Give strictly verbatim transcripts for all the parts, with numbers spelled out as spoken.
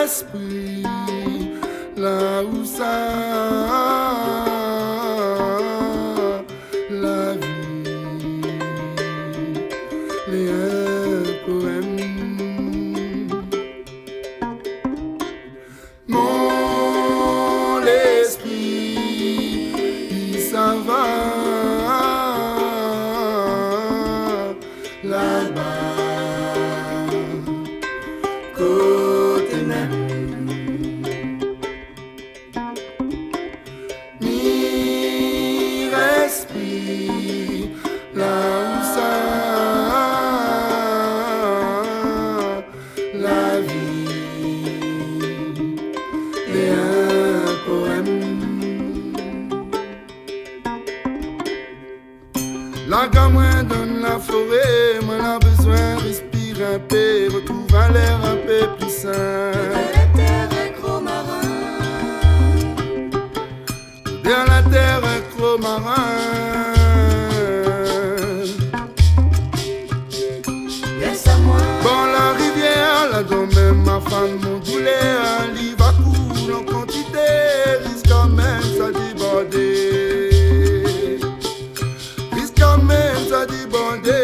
Lespri, la ousa la vi lé in poèm. Mon lespri, li sava laba, koté mèm. Mi lespri, la ousa la vi lé in poèm. Larg amwin dan la foré, mwin la bezoin respir in pé, retrouv in lèr in pé pli sin. Dèryèr la tèr in gro marin. Dèryèr la tèr in gro marin. Lès amwin. Bor la rivyèr, la dan mèm ma fann mon doulèr, li va koul an kantité, ziska mèm sa débordé. Ziska mèm sa débordé.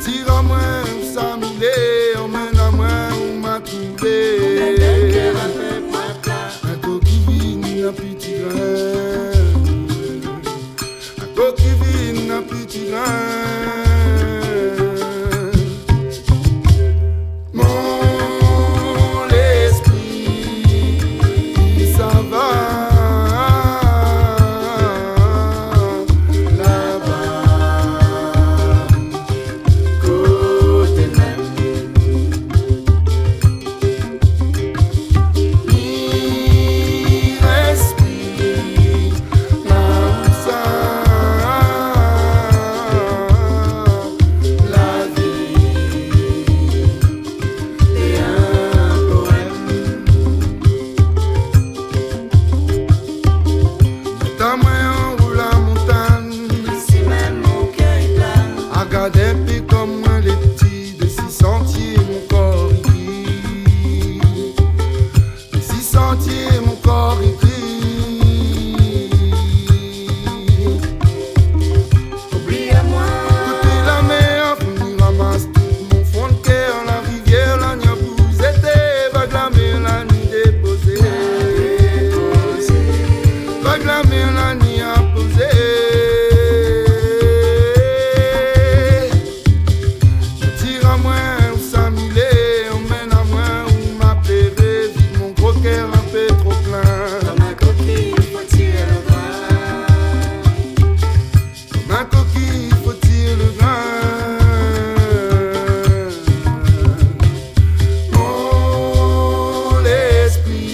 Tir amwin ousa mi lé, anmèn amwin ou ma trouvé. Anmèn in kèr in pé plat. In kokiy vin in pti grin. In kokiy vin in pti grin. Mon lespri, li sava laba, koté mèm. Mi lespri, la ousa la vi lé in poèm. Mèt amwin anlèr la montagn. Isi mèm mon kèr i plane. Agard in pé konm mwin lé pti, dési santié mon kor i kri. Dési santié mon kor i kri. Oubli amwin. Koté la mèr, fo mi ramas tout mon fon d'kèr, la rivyèr la ni pou zété, vag la mèr la ni dépozé. Vag la mèr la ni apozé. Tir amwin ousa mi lé, anmèn amwin ou ma pléré, vid mon gro kèr in pé tro plin. Konm in kokiy, fo tir le grin. Konm in kokiy, fo tir le grin. Mon lespri,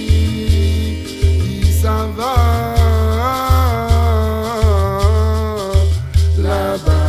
li sava laba,